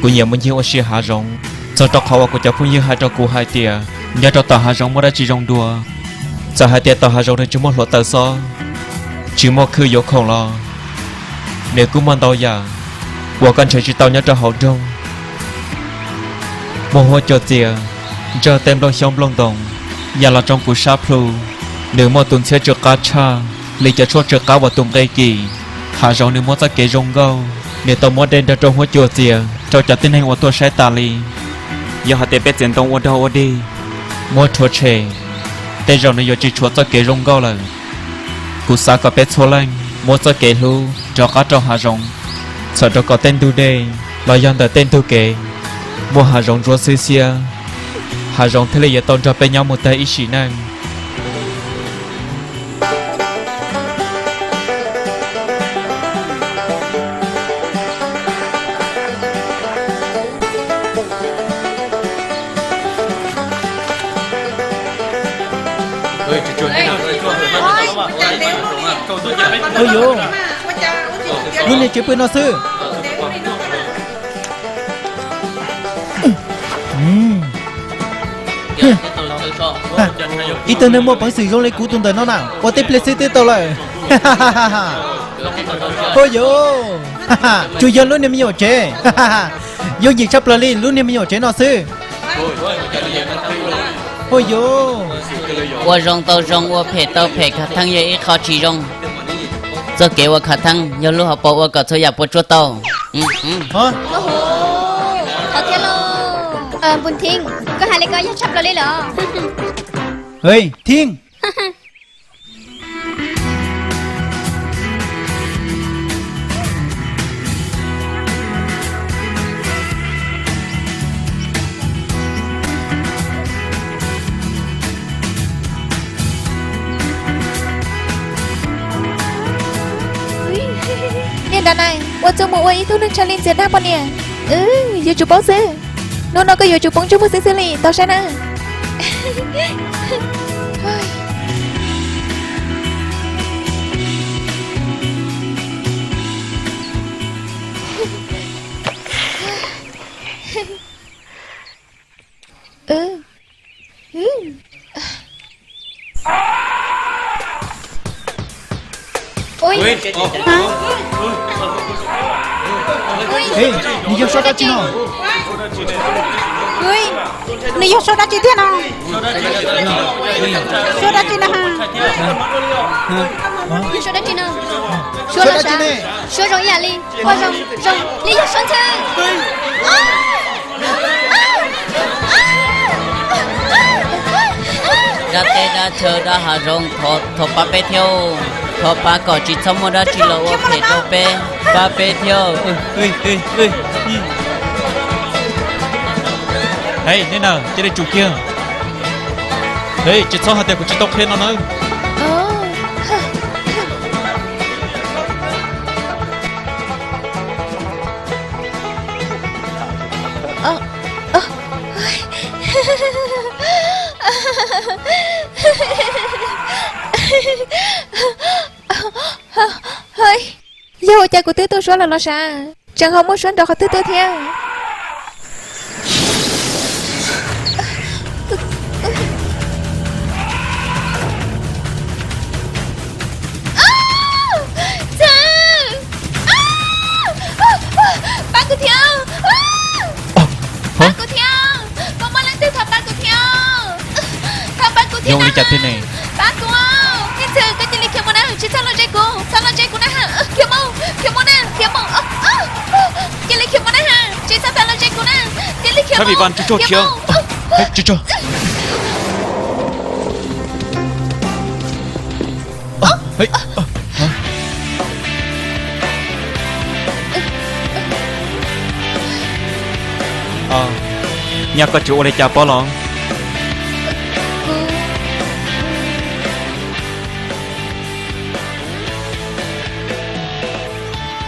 Kuv nyiam mus ncig ua si hav zoov, txog rau qhov uas kuv cov phooj ywg hais rau kuv hais tias nyob rau tom hav zoov muaj dab tsi zoo dua. Txawm hais tias tom hav zoov nws tsis muaj hluav taws xob, tsis muaj khwj yuav khoom los, nws kuj muaj ntau yam uas koj nrhiav tsis tau nyob rau hauv nroog. Muaj huab cua txias, ntsawj tej nplooj xyoob nplooj ntoos, ya los tsoo kuv sab plhu. Nws muaj tus ntxhiab tsw qab tshaj li cov tshuaj tsw qab uas tus nqi kim. Hav zoov nws muaj txoj kev zoo nkauj, nws tau muab de nrog rau huab cua txias rau cov tib neeg uas tuaj saib tas li. Yog hais tias peb txiav ntoo ua dog ua dig, muab rhuav tshem, tej zaum nws yuav tsis tshuav txoj kev zoo nkauj lawm. Kuv xav kom peb txhua leej muab txoj kev hlub rov qab rau hav zoov, txhawm rau kom tej ntug dej los yog ntawm tej ntug kev muaj hav zoov ntsuab xwb xiab, hav zoov thiaj li yuav tau nrog peb nyob mus tag ib sim neej. Ua yuav, lub niag tsev pw no xwb. Ib tug neeg muaj peev xwm zoo li kuv tus ntawm no na, ua tib pliag xwb twb tau lawm. Ua yuav, tsuas yog lub niag me nyuam tsev, yooj yim tshaj plaws li lub niag me nyuam tsev no xwb. Ua yuav, ua zoo tau zoo, ua phem tau phem, khav theeb yog ib qho tsis zoo. Txoj kev ua khav theeb yog lub hauv paus ua kom txhua yam puas tsuaj tau. Thov thiab lauj. Npus Theeb, koj hais li ko yog tshaj plaws li lawm. Heev, Theeb. Niag nrab na, ua txuj mus ua ib tug neeg tshaj li ntxias dab poj niam. Yuav tsum paub xwb. Hnub no koj yuav tsum poob ntsej muag xwb xwb li, tos saib na. Nws yog suab dab tsi no? Nws yog suab dab tsi thiab no? Suab dab tsi no? Suab dab tsi no? Suab los sav, suab zoo ib yam li, ua zoo zoo li yog suab ntxhw. Dab teb dab chaw dab hav zoov, thov pab peb thiab, thov pab kom tsis txhob muaj dab tsi los ua phem rau peb, pab peb thiab. Hej, nej na, cia li tsum kiag. Hej, tsis txhob hais tias kuv tsis tau qhia no nawb. Yog ua cas kuv twb tuaj suab los los sav, tseem ho muaj suab nrov qhov twg tuaj thiab? Pab kuv thiab! Pab kuv thiab! Puas muaj leej twg thov pab kuv thiab? Thov pab kuv thiab na! Pab kuv! Niag ntxhw, koj cia li khiav mus na, tsis txhob los ze kuv, txhob los ze kuv na! Khiav mus, khiav mus na, khiav mus! Cia li khiav mus na ha, tsis txhob tau los ze kuv na! Cia li khiav mus! Nyaj, koj tsis ua li cas pob los?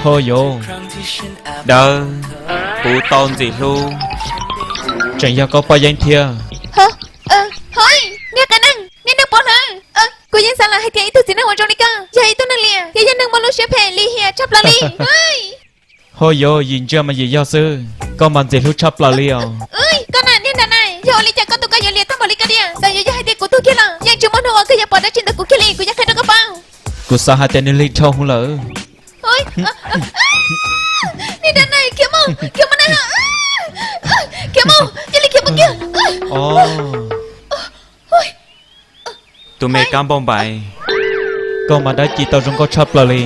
Ho yuv, dawb, kuv tau ntxim hlub, tseem yog koj poj yeeb thiab. Hov, niag qe neeg, niag neeg pov hwm, kuv yeej xav lawm hais tias ib tug txiv neej uas zoo li koj yog ib tug neeg liam, thiab yog neeg muaj lub siab phem lim hiam tshaj plaws li. Ho yog yim ntsia mas yim yog xwb, koj mas ntxim hlub tshaj plaws li os. Koj na niag nra na, yog ua li cas koj tus koj yuav liam tag npaum li ko li? Txawm yuav yog hais tias kuv tuag kiag los yeej tsis muaj hnub uas koj yuav pom dab tsi ntawm kuv kiag li, kuv yuav qhia rau koj paub. Kuv xav hais tias nws lig dhau hwv lawm. Niag nra na, khiav mus, khiav mus na, khiav mus, cia li khiav mus kiag. Tus me kab npauj npaim, koj mas dab ci tau zoo nkauj tshaj plaws li.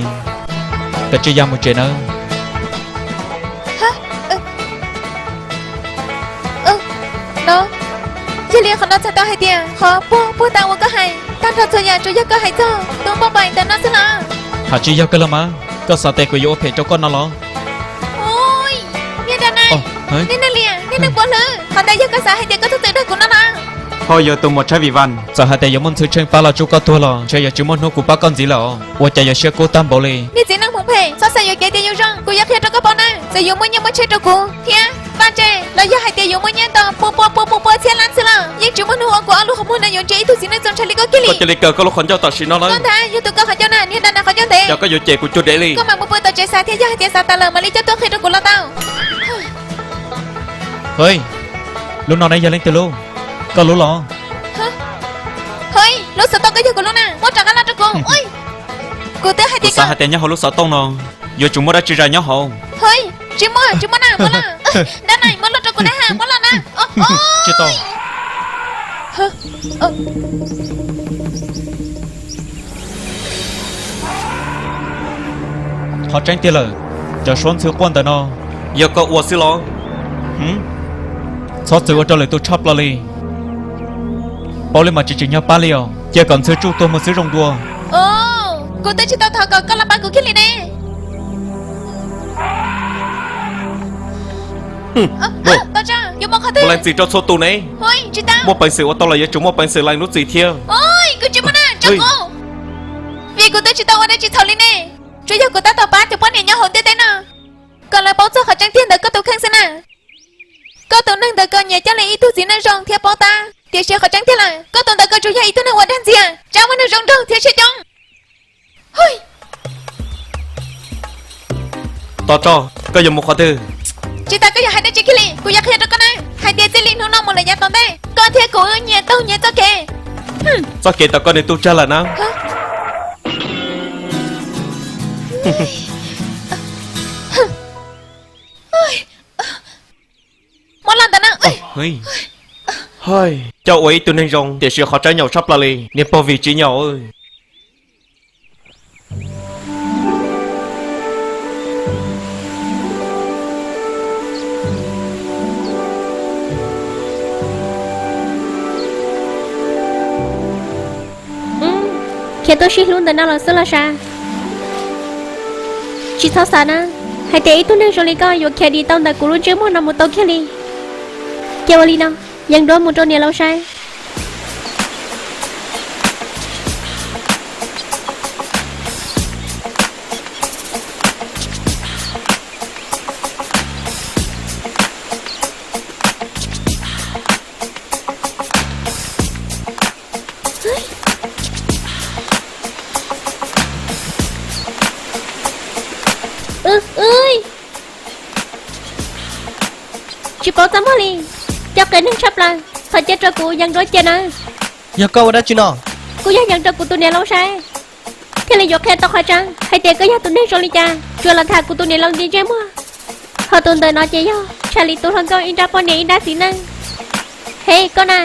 Kav tsij ya mus tsev nawb. Yog li qhov no txhais tau hais tias qhov puag puag ta uas koj hais, tag nrho txhua yam tsuas yog koj hais txog tus npauj npaim ntawm no xwb los? Haj tsis yog kawg los mas, koj xav tias kuv yuav ua phem rau koj no los? Niag nra na, niag neeg liam, niag neeg puav hlwb, qhov ntawd yog koj xav hais tias koj txhob txwm dag kuv no na. Ho yog tus muam tshaib vim vas, txawm hais tias yuav muaj ntxhw tsheej pab los tsuj koj tuag los ntshe yuav tsis muaj hnub kuv pab koj ntxiv lawm os. Ua cas yuav siab kub tag npaum li? Niag txiv neej phoov phem, txhob xav yuam kev tias yuav zoo, kuv yuav qhia rau koj paub na, txawm yuav muaj nyiaj muaj tsheb rau kuv thiab vaj tse los yog hais tias yuav muaj nyiaj ntau pua pua pua pua pua txhiab lab xwb los yeej tsis muaj hnub uas kuv ob lub qhov muag no yuav ntsia ib tug txiv neej txaus ntshai li koj kiag li. Koj cia li kaw koj lub qhov ncauj tam sim no lawm. Koj ntag yog tus koj qhov ncauj na, niag nra na qhov ncauj ntev. Cas koj yuav cem kuv cuag dev li? Koj mam mus pw tom tsev xav thiab, yog hais tias xav tas lawm mam li coj tuaj qhia rau kuv los tau. Hwj, lub no ne yog leej twg lub? Koj lub los? Hwj, lub xov tooj ko yog kuv lub na, muab rov qab los rau kuv. Kuv twb hais tias, kuv xav hais tias nyob hauv lub xov tooj no yuav tsum muaj dab tsi zais nyob hauv. Hwj, tsis muaj, tsis muaj na, muab los. Dab na, muab los rau kuv na, muab los na. Tsis tau. Qhov tseeb tiag lawm, cov suab ntxhw quaj ntawm no yog koj ua xwb los? Txhob txwm ua rau lwm tus tshaj plaws li. Paub li mas tsis tsim nyog pab li os, cia kom ntxhw tsuj tuag mus xwb zoo dua. Kuv twb tsis tau thov kom koj los pab kuv kiag li ne. Leej txiv rau txhua tus ne, muaj peev xwm ua tau los yuav tsum muaj peev xwm lees lub txim thiab. Vim kuv twb tsis tau ua dab tsi txhaum li ne, tsuas yog kuv tab tom pab cov poj niam nyob hauv ntiaj teb no kom lawv paub txog qhov tseeb tiag ntawm koj tus kheej xwb na. Koj tus neeg ntawd koj nyiam coj li ib tug txiv neej zoo thiab paub tab, tiam sis qhov tseeb tiag lawm koj tus ntawd koj tsuas yog ib tug neeg uas dag ntxias, tsis muaj neeg zoo nraug thiab siab coob. Tos tso, koj yuav mus qhov twg? Tsis tas koj yuav hais dab tsi kiag li, kuv yuav qhia rau koj na, hais tias txij li hnub no mus lawm yav tom ntej koj thiab kuv wb nyias taug nyias txoj kev. Txoj kev tau koj niag tub tsag lawm na. Muab los ntawm no. Coj ua ib tug neeg zoo tiam sis qhov tseeb nyaum tshaj plaws li, niag pog vim tsis nyaum. Khiav tuaj sib hlub ntawm no los xwb los sav? Tsis txhob xav na, hais tias ib tug neeg zoo li koj yuav khiav dim tau ntawm kuv lub ntsej muag no mus tau kiag li. Cia ua li no, yees duab mus rau niam laus saib. Tsis paub txaj muag li, cov qias neeg tshaj plaws, thov cia rau kuv yees duab cia nawb. Yog koj ua dab tsi no? Kuv yog yees rau kuv tus niam laus saib, thiaj li yuav qhia tau qhov tseeb hais tias koj yog tus neeg zoo li cas, tsuas los tham kuv tus niam laus nti ntsej muag. Ho tus ntawm no ces yog tshaj li tus hluas nkauj ib nrab poj niam ib nrab txiv neej. He koj na,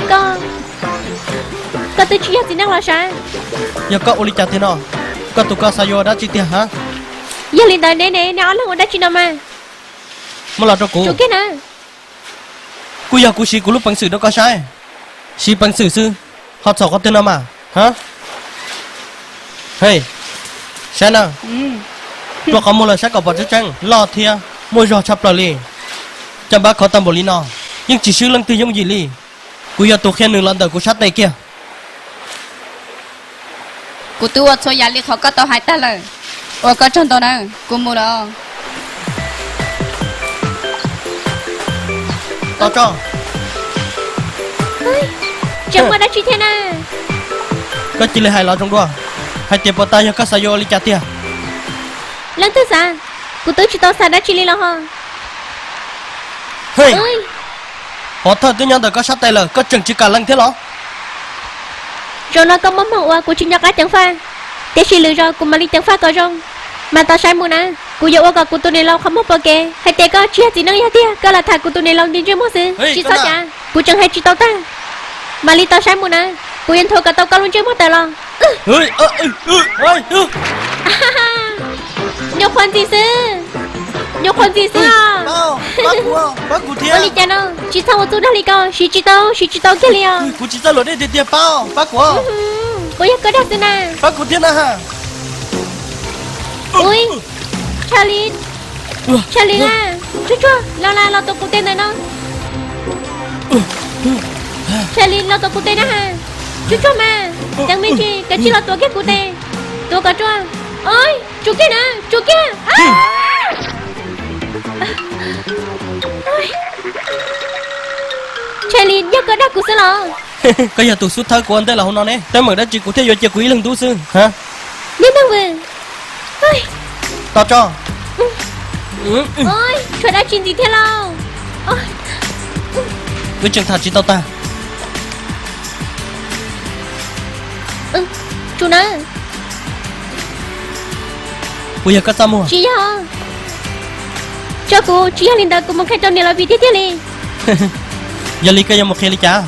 koj, koj twb tsis yog txiv neej los sav? Yog koj ua li cas tiag no? Koj tus koj xav yuav ua dab tsi tiag hab? Yog li ntawd neb ne, neb ob leeg ua dab tsi no mas? Muab los rau kuv. Tsum kiag na. Kuj yog kuv siv kuv lub peev xwm rau koj saib. Siv peev xwm xwb, ho txhaum qhov twg no mas, ha? He, saib na, rua qhov muag los saib kom pom tseeb tseeb, loj thiab muaj zog tshaj plaws li. Caj npab khov tag npaum li no, yeej tsis swb leej twg yooj yim li. Kuv yog tus qhia nws los ntawm kuv sab tes kiag. Kuv twb ua txhua yam li qhov koj tau hais tag lawm. Ua koj tsaug ntau na, kuv mus lawm. Tos tso. Tseem muaj dab tsi thiab na? Koj cia li hais los zoo dua, hais tias puas tau, yog koj xav yuav ua li cas tiag? Leej twg xav? Kuv twb tsis tau xav dab tsi li los ho. Hej, pov thawj twb nyob ntawm koj sab tes lawm, koj tseem tsis kam lees thiab los? Zaum no koj muaj hmoo uas kuv tsis nco qab ceev faj, tiam sis lwm zaus kuv mam li ceev faj kom zoo. Mas tos saib mus na, kuv yuav ua kom kuv tus niam laus qhov muag pom kev hais tias koj tsis yog txiv neej yog tiag, koj lam tham kuv tus niam laus nti ntsej muag xwb. Tsis txhob cav, kuv tseem hais tsis tau tag. Mam li tos saib mus na, kuv yuav nthuav kom tau koj lub ntsej muag tawm los. Nyuam qhuav ntxim xwb, nyuam qhuav ntxim xwb os. Ua li cas no, tsis txhob ua txuj dag li ko, siv tsis tau, siv tsis tau kiag li os. Kuv tsis txawj luam dej tiag tiag, pab, pab kuv. Kuv yog koj dag xwb na. Pab kuv thiab na. Ui, Charlie, Charlie na, tsuag tsuag los, los tuav kuv tes ntawm no. Charlie, los tuav kuv tes na ha. Tsuag tsuag mas, ceev me ntsis, kav tsij los tuav kiag kuv tes. Tuav kom tsuag. Oi, tsuag kiag na, tsuag kiag. Charlie, yog koj dag kuv xwb los? Koj yog tus xub thawb kuv ua ntej los hauv no ne, teeb meem dab tsi kuv thiaj yuav cia kuv ib leeg ntub xwb? Niag neeg vwm, tos tso. Tshuav dab tsi ntxiv thiab lauj? Wb tseem tham tsis tau tag. Tsum na. Puas yog koj txaj muag? Tsis yog. Tso kuv, tsis yog li ntawd kuv mus qhia rau niam laus vim tiag tiag li. Yog li koj yuav mus qhia li cas?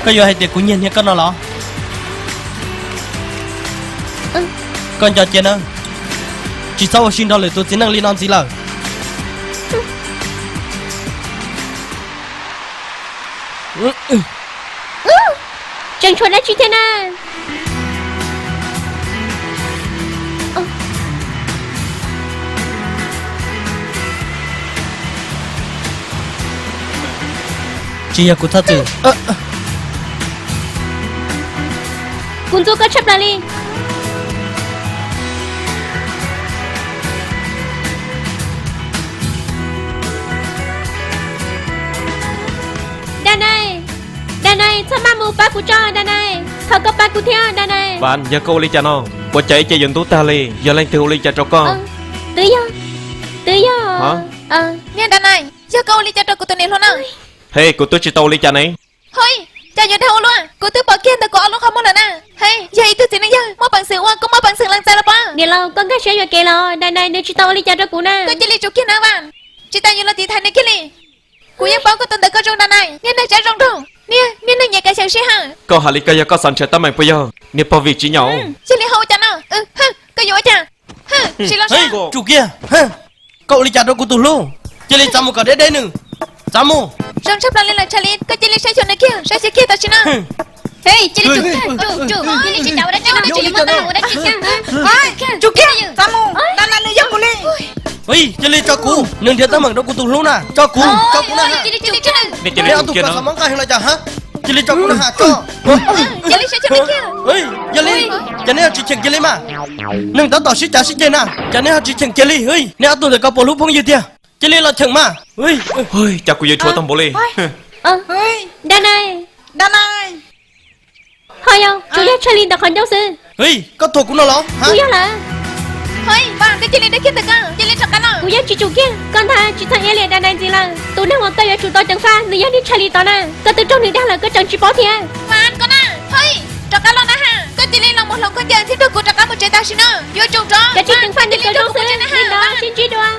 Koj yuav hais tias kuv nyiag hniav koj no los? Koj nco cia na, tsis txhob ua si nrog lwm tus txiv neej li no ntxiv lawm. Tseem tshuav dab tsi thiab na? Tsis yog kuv txhob txwm. Kuv ntxub koj tshaj plaws li. Danai, Danai, txhob maj mus, pab kuv tso Danai, thov koj pab kuv thiab Danai. Vas, yog koj ua li cas no? Ua cas ib ce yuav ntub tag li? Yog leej twg ua li cas rau koj? Twb yog, twb yog. Niag Danai, yog koj ua li cas rau kuv tus niam hluas na? He, kuv twb tsis tau ua li cas ne. Hej, cas yuav dag ua luaj, kuv twb pom kiag ntawm kuv ob lub qhov muag lawm na. Hej, yog ib tug txiv neej yawg muaj peev xwm ua kuj muaj peev xwm lees txais los pab. Niam laus, koj nkag siab yuam kev los, Danai nws tsis tau ua li cas rau kuv na. Koj cia li tsum kiag na Vas, tsis tas yuav los tiv thaiv nws kiag li. Kuv yeej paub koj tus ntawm koj zoo Danai, niag neeg tsav zoo nraug, niag, niag neeg nyiam kev xyaw sij hawm. Koj hais li koj yog koj xav nrhiav teeb meem puas yog, niag pog vim tsis nyaum? Cia li ho ua cas no, koj yuav ua cas? Sim los saib. Tsum kiag, koj ua li cas rau kuv tus hlub? Cia li txav mus kom deb deb nws, txav mus. Zoo tshaj plaws li lawm Charlie, koj cia li saib xyuas nws kiag, saib xyuas kiag tam sim no. Hej, cia li tsum kiag, tsum, tsum, cia li tsis cav ua dab tsi no, tsis li muaj teeb meem ua dab tsi kiag. Tsum kiag, txav mus, Danai nws yog kuv li. Cia li tso kuv, nws nrhiav teeb meem rau kuv tus hlub na, tso kuv, tso kuv na. Cia li tsum kiag, nej ob tug koj xav mob nqaij heev los cas ha? Cia li tso kuv na ha, tso. Yog li, ces neb ho tsis cheem kiag li mas. Neeg tab tom sib cav sib ceg na, ces neb ho tsis cheem kiag li. Nej ob tug ntawm ko puas hlub phooj ywg tiag? Cia li los cheem mas. Cas kuv yuav tshuav tau npaum li. Danai, Danai. Ho yog, tsuas yog Charlie ntawm qhov ncauj xwb. Koj thuam kuv no los? Kuv yog lawm. Hej, Vas, koj cia li deb kiag ntawm ko, cia li rov qab los. Kuv yeej tsis tsum kiag, koj ntag tsis txhob iab liam Danai ntxiv lawm. Tus neeg uas koj yuav tsum tau ceev faj nws yog niag Charlie tod na. Koj twb raug nws dag lawm koj tseem tsis paub thiab. Vas, koj na, hej, rov qab los na ha. Koj cia li los mus hloov khaub ncaws thiab nrog kuv rov qab mus tsev tam sim no. Yuav tsum rov, koj cia li ceev faj nws kom zoo xwb, li ntawd sib ntsib dua.